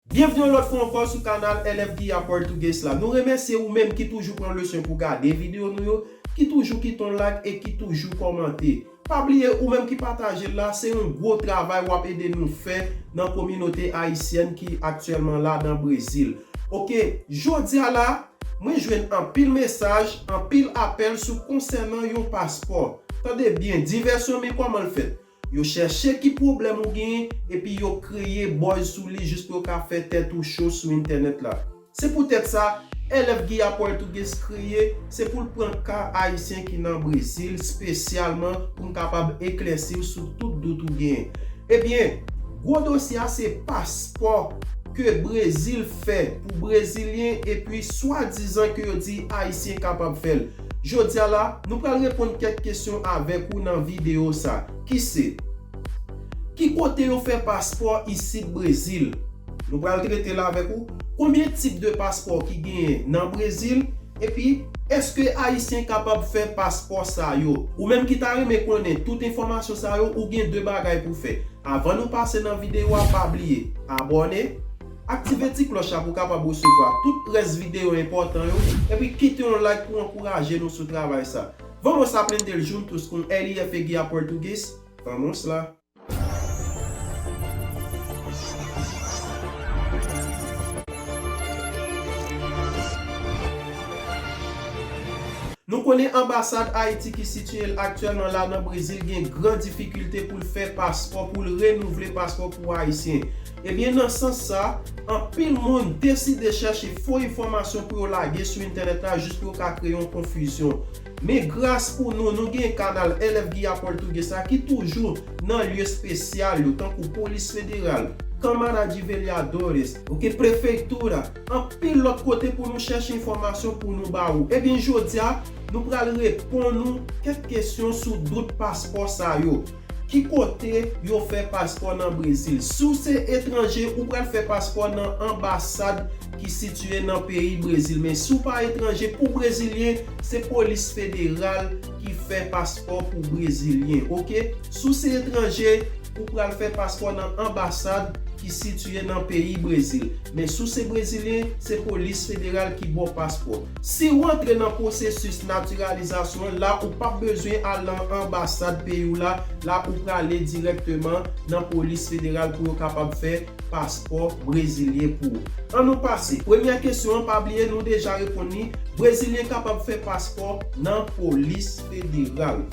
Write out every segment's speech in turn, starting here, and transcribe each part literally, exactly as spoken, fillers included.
Byenvni yon lòt fwa ankò sou kanal L F Guiya Português la. Nou remèsye ou menm ki toujou pran leson pou gade videyo nou yo, ki toujou kite yon like e ki toujou kòmante. Pa bliye ou menm ki pataje l la, se yon gwo travay w ap ede nou fè nan kominote ayisyèn ki aktyèlman la nan Brezil. Oke, jodi a la, mwen jwenn anpil mesaj, anpil apèl sou konsènan yon paspò. Tande byen, divèsyon men kòman l fèt. Yo chèche ki pwoblèm ou genyen, epi yo kreye buzz sou li jis pou yo ka fè tèt ou cho sou entènèt la. Se poutèt sa, L F Guiya Português kreye, se pou l pran ka ayisyen ki nan Brezil, espesyalman pou n kapab eklèsi w sou tout dout ou genyen. Ebyen, gwo dosye a se paspò ke Brezil fè pou Brezilyen, epi swadizan ke yo di Ayisyen kapab fè l. Jodi a la, nou pral reponn kèk kesyon avèk ou nan videyo sa, ki se, ki kote yo fè paspò isit Brezil? Nou pral trete l avèk ou. Konbyen tip de paspò ki genyen nan Brezil? Epi, èske Ayisyen kapab fè paspò sa yo? Ou menm ki ta renmen konnen tout enfòmasyon sa yo, ou gen de bagay pou fè. Avan nou pase nan videyo a, pa bliye abòne, aktive ti klòch la pou w kapab resevwa tout rès videyo enpòtan yo, epi kite yon like pou ankouraje nou sou travay sa. Vamos aprender juntos com L F Guiya Português? Vamos lá! Nou konnen anbasad Ayiti ki sitiye l aktyèlman la nan Brezil gen gran difikilte pou l fè paspò, pou l renouvle paspò pou Ayisyen. Ebyen, nan sans sa, anpil moun deside chèche fo enfòmasyon pou yo lage sou entènèt la jis pou yo ka kreye yon konfizyon. Men gras pou nou, nou gen kanal L F Guiya Português la ki toujou nan lye espesyal yo, tankou Polis Federal, Câmara de Vereadores, oke, Prefeitura, anpil lòt kote pou nou chèche enfòmasyon pou nou ba ou. Ebyen, jodi a, nou pral reponn ou kèk kesyon sou dout paspò sa yo. Ki kote yo fè paspò nan Brezil? Si w se etranje, ou pral fè paspò nan anbasad ki sitiye nan peyi Brezil. Men si w pa etranje, pou Brezilyen, se polis federal ki fè paspò pou Brezilyen, oke? Si w se etranje, ou pral fè paspò nan anbasad ki sitiye nan peyi Brezil. Men si w se Brezilyen, se polis federal ki ba w paspò. Si w antre nan pwosesis natiralizasyon an, la ou p ap bezwen al nan anbasad peyi w la, la ou prale dirèkteman nan polis federal pou yo kapab fè paspò brezilyen pou ou. Ann nou pase. Premyè kesyon an, pa bliye nou deja reponn li, Brezilyen kapab fè paspò nan polis federal.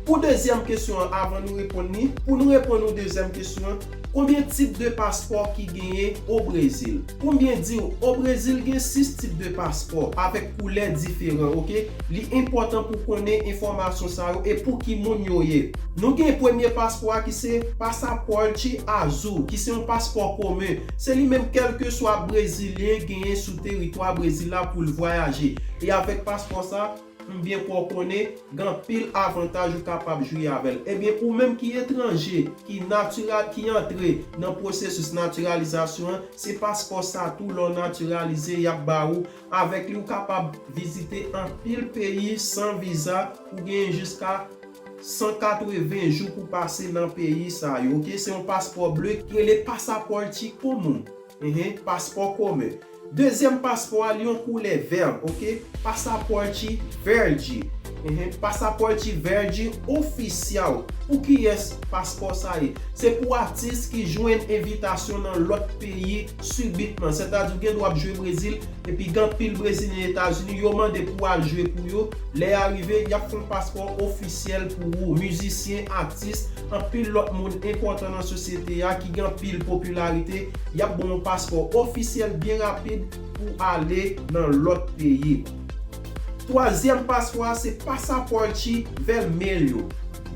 Pou dezyèm kesyon an, avan nou reponn li, pou nou reponn ou dezyèm kesyon an, konbyen tip de paspò ki genyen o Brezil? Pou m byen di w, o Brezil gen sis tip de paspò avèk koulè diferan, oke? Li enpòtan pou konnen enfòmasyon sa yo e pou ki moun yo ye. Nou gen premye paspò a ki se pasapòte azul, ki se yon paspò komen. Se li menm kèlkeswa Brezilyen genyen sou teritwa Brezil la pou l vwayaje. E avèk paspò sa, m byen kwè w konnen, gen anpil avantaj ou kapab jwi avè l. Ebyen, ou menm ki etranje, ki natira-, ki antre nan pwosesis natiralizasyon an, se paspò sa tou lè w natiralize, y ap ba ou. Avèk li, ou kapab vizite anpil peyi san viza, ou genyen jiska san katreven jou pou pase nan peyi sa yo, oke? Se yon paspò ble ki rele pasapòte komen. Enhen, paspò komen. Dezyèm paspò a, li yon koulè vè, oke? Pasapòte vède. Enhen, pasapòte vède ofisyal. Pou kiyès paspò sa ye? Se pou atis ki jwenn envitasyon nan lòt peyi sibitman. Sètadi, ou gen dwa ap jwe Brezil, epi gen anpil Brezilyen Etazini, yo mande pou w al jwe pou yo. Lè y a rive, y ap fè yon paspò ofisyèl pou ou. Mizisyen, atis, anpil lòt moun enpòtan nan sosyete a ki gen anpil popilarite, y ap ba w yon paspò ofisyèl byen rapid pou ale nan lòt peyi. Twazyèm paspò a se pasapòte vèmelho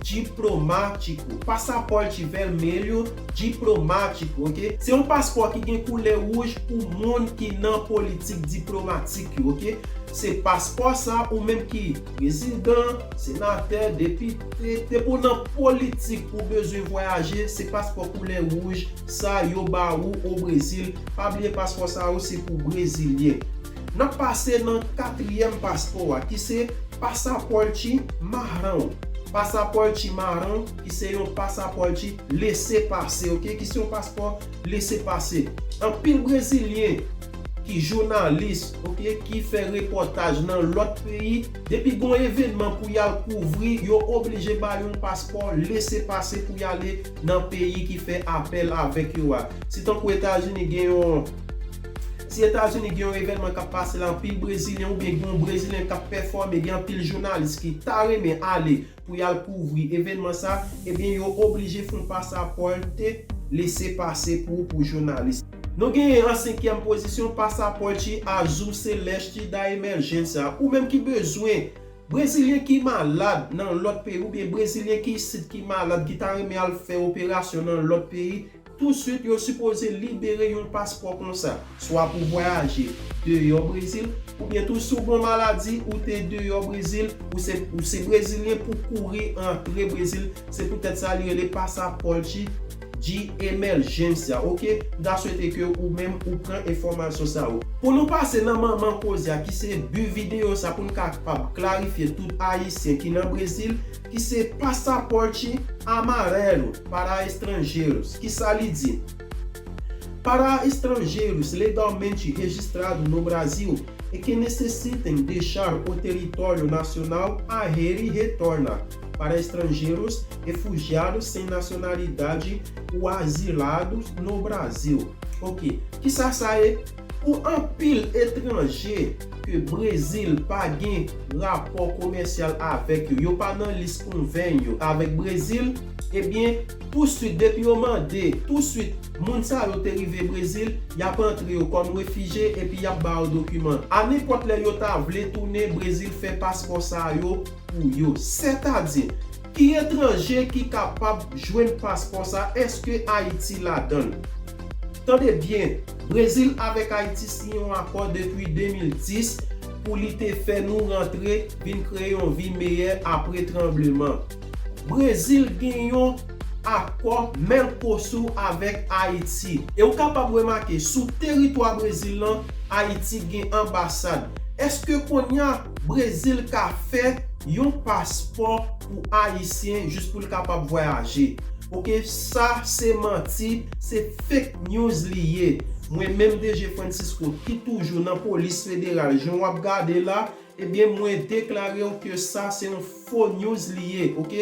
diplomático. Pasapòte vèmelho diplomático, oke? Se yon paspò ki gen koulè wouj pou moun ki nan politik diplomatik yo, oke? Se paspò sa, ou menm ki prezidan, senatè, depite, depi w nan politik ou bezwen vwayaje, se paspò koulè wouj sa yo ba ou o Brezil. Pa bliye paspò sa yo se pou Brezilyen. N ap pase nan katriyèm paspò a, ki se pasapòte maron. pasapòti maron, ki se yon pasapòti lese pase, oke, ki se yon paspò lese pase. Anpil Brezilyen ki jounalis, oke, ki fè repòtaj nan lòt peyi, depi gon evènman pou y al kouvri, yo oblije ba yo yon paspò lese pase pou y ale nan peyi ki fè apèl avèk yo a. Si tankou Etazini gen yon, si Etazini gen yon evènman k ap pase la, anpil Brezilyen oubyen gen yon Brezilyen k ap pèfòme, gen anpil jounalis ki ta renmen ale pou y al kouvri evènman sa, ebyen yo oblije fè yon pasapòt lese pase pou, pou jounalis. Nou genyen an senkyèm pozisyon, pasapòti azou selèst da emerjénsia. Ou menm ki bezwen, Brezilyen ki malad nan lòt peyi, oubyen Brezilyen ki isit ki malad, ki ta renmen al fè operasyon nan lòt peyi, touswit yo sipoze libere yon paspò konsa, swa pou vwayaje deyò Brezil, oubyen tou si w gen maladi, ou te deyò Brezil, ou se, ou se Brezilyen, pou kouri antre Brezil, se poutèt sa li rele pasapòti de emerjénsia, oke? M ta swete ke ou menm ou pran enfòmasyon sa yo. Pou nou pase nan manman koze a, ki se bi videyo sa, pou n kapab klarifye tout Ayisyen ki nan Brezil, ki se pasapòti amarelo para estrangeiros. Kisa li di? Para estrangeiros legalmente registrados no Brasil e que necessitem deixar o território nacional, a rede retorna para estrangeiros, refugiados sem nacionalidade ou asilados no Brasil. Ok, kisa sa ye? Pou anpil etranje ke Brezil pa gen rapò komèsyal avèk yo, yo pa nan lis konvènyo avèk Brezil, ebyen, touswit, depi yo mande, touswit, moun sa yo te rive Brezil, y ap antre yo kòm refijye epi y ap ba yo dokiman. A nenpòt lè yo ta vle tounen, Brezil fè paspò sa yo pou yo. Sètadi, ki etranje ki kapab jwenn paspò sa? Èske Ayiti ladan l? Tande byen, Brezil avèk Ayiti siyen yon akò depi de mil dis pou li te fè nou rantre vin kreye yon vi meyè apre tranbleman. Brezil gen yon akò Mercosur avèk Ayiti. E ou kapab remake, sou teritwa Brezil lan, Ayiti gen anbasad. Èske kounye a Brezil ka fè yon paspò pou Ayisyen jis pou l kapab vwayaje? Ok, sa se manti, se fake news li ye. Mwen menm, D G Francisco, ki toujou nan polis federal, jan w ap gade la, ebyen, mwen deklare w ke sa se yon fo news li ye, ok?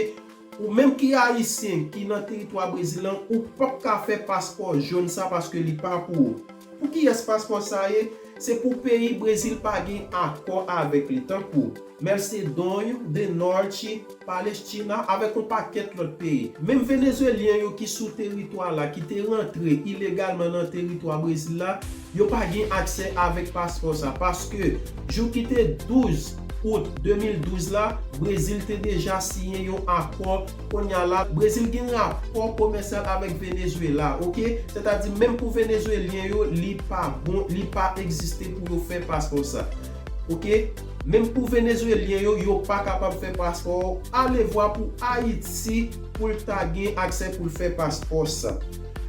Ou menm ki Ayisyen, ki nan teritwa Brezil lan, ou p ap ka fè paspò jòn sa paske li pa pou ou. Pou kiyès paspò sa ye? Se pou peyi Brezil pa gen akò avèk li, tankou Macedônia do Norte, Palestina, avèk yon pakèt lòt peyi. Menm Venezwelyen yo ki sou teritwa la, ki te rantre ilegalman nan teritwa Brezil la, yo pa gen aksè avèk paspò sa, paske jou ki te douz out de mil douz la, Brezil te deja siyen yon akò. Kounye a la, Brezil gen rapò komèsyal avèk Venezwela, ok? Sètadi, menm pou Venezwelyen yo, li pa bon, li pa egziste pou yo fè paspò sa. Ok? Menm pou Venezwelyen yo, yo pa kapab fè paspò. Alevwa pou Ayiti, pou l ta gen aksè pou l fè paspò sa.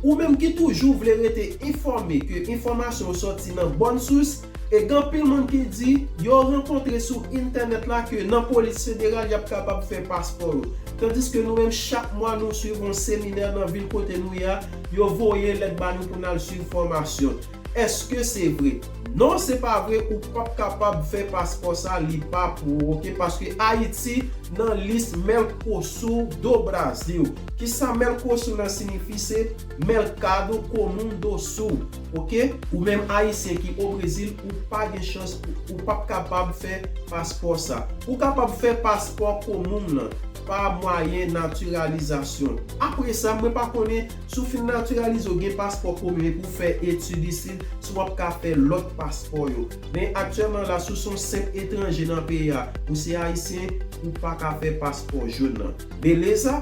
Ou menm ki toujou vle rete enfòme ke enfòmasyon yo sòti nan bòn sous, e gen anpil moun ki di yo rankontre sou entènèt la ke nan polis federal y ap kapab fè paspò yo. Tandiske nou menm, chak mwa, nou swiv yon seminè nan vil kote nou ye a, yo voye lèt ba nou pou n al swiv fòmasyon. Èske se vre? Non, se pa vre, ou p ap kapab fè paspò sa, li pa pou ou, ok? Paske Ayiti nan lis Mercosur do Brasil. Kisa Mercosur lan siyifi? Se Mercado Comum do Sul, ok? Ou menm Ayisyen ki o Brezil, ou pa gen chans, ou p ap kapab fè paspò sa. Ou kapab fè paspò komoun lan pa mwayen natiralizasyon. Apre sa, mwen pa konnen si w fin natiralize, w gen paspò komoun epi w fè etid isit, si w ap ka fè lòt paspò yo. Men aktyèlman la, si w se yon senp etranje nan peyi a, ou se Ayisyen, ou pa ka fè paspò jòn nan. Beleza?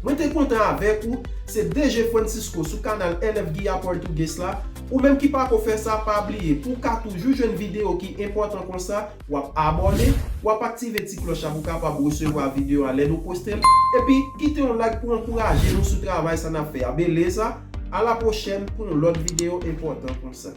Mwen te kontan avèk ou. Se D G Francisco sou kanal L F Guia Português la. Ou menm ki pako fè sa, pa bliye, pou w ka toujou jwenn videyo ki enpòtan konsa, w ap abòne, w ap aktive ti klòch la pou w kapab resevwa videyo a lè nou poste l. Epi, kite yon like pou ankouraje nou sou travay sa n ap fè a. Beleza? A la pwochèn pou yon lòt videyo enpòtan konsa.